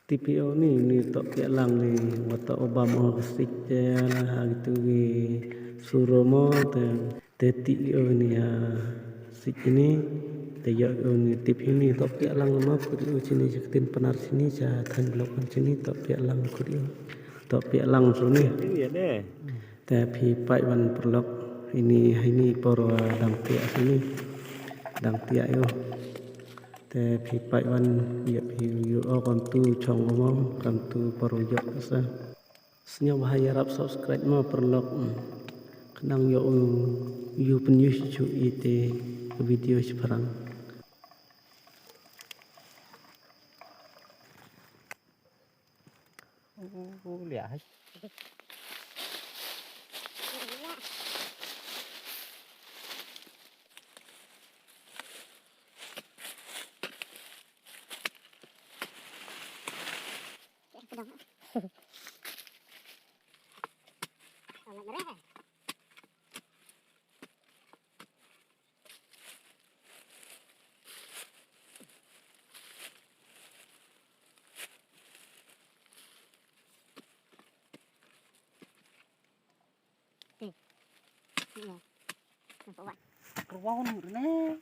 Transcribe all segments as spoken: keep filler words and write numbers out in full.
Tip ïa u ni, ni toh piah lang ni, wat toh u bam o ka sik te la ha kitu ki suro mo te, te tip ïa u ni ha sik ni, te ïoh ïa u ni tip ïa u ni toh piah lang mo kut ïa u chini cha ktien Pnar chini cha thaiñ Blok chini toh piah lang kut ïa u, toh piah lang su ni. Ïa de. Te phi peit wan paralok ini ha ini por dang tiak sini. Dang tiak ïa u. Te phi peit wan ïa phi ïa u kam tu chong mo kam tu por ïa sa. Sñiaw bha ïarap subscribe mo paralok. Khnang ïa u ïa u pynïoh shuh ïa te video shaphrang. Ruang ni.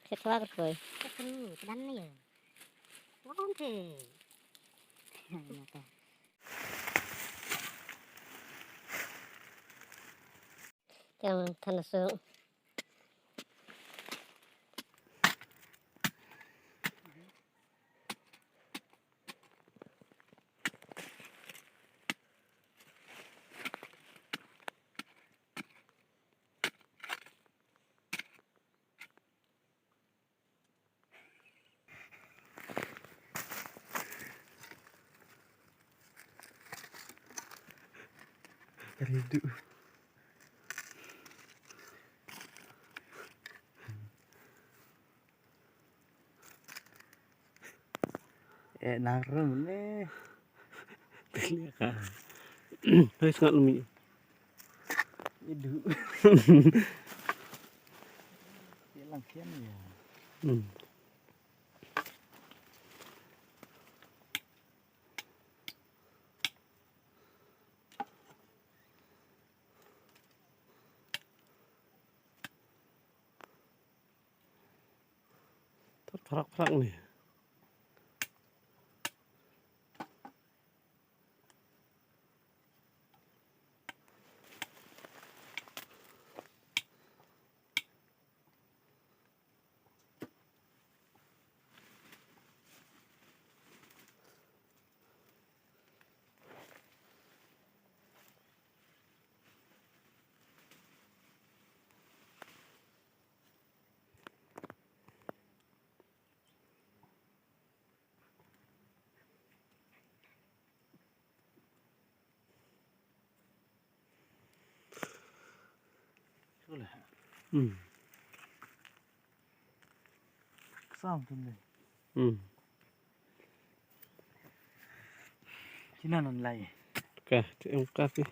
Khet wa koi. Khet ni, kedan ni ya. Ruang ni. Yang than su. Rindu. Eh, narum le. Tanya ka. Hei, sangat lumi. Idu. Dia langkian ya. Hmm. Prak prak ni. Hmm. Sam tu ni. Hmm. Sina non lai. Ka, ti em ka ti.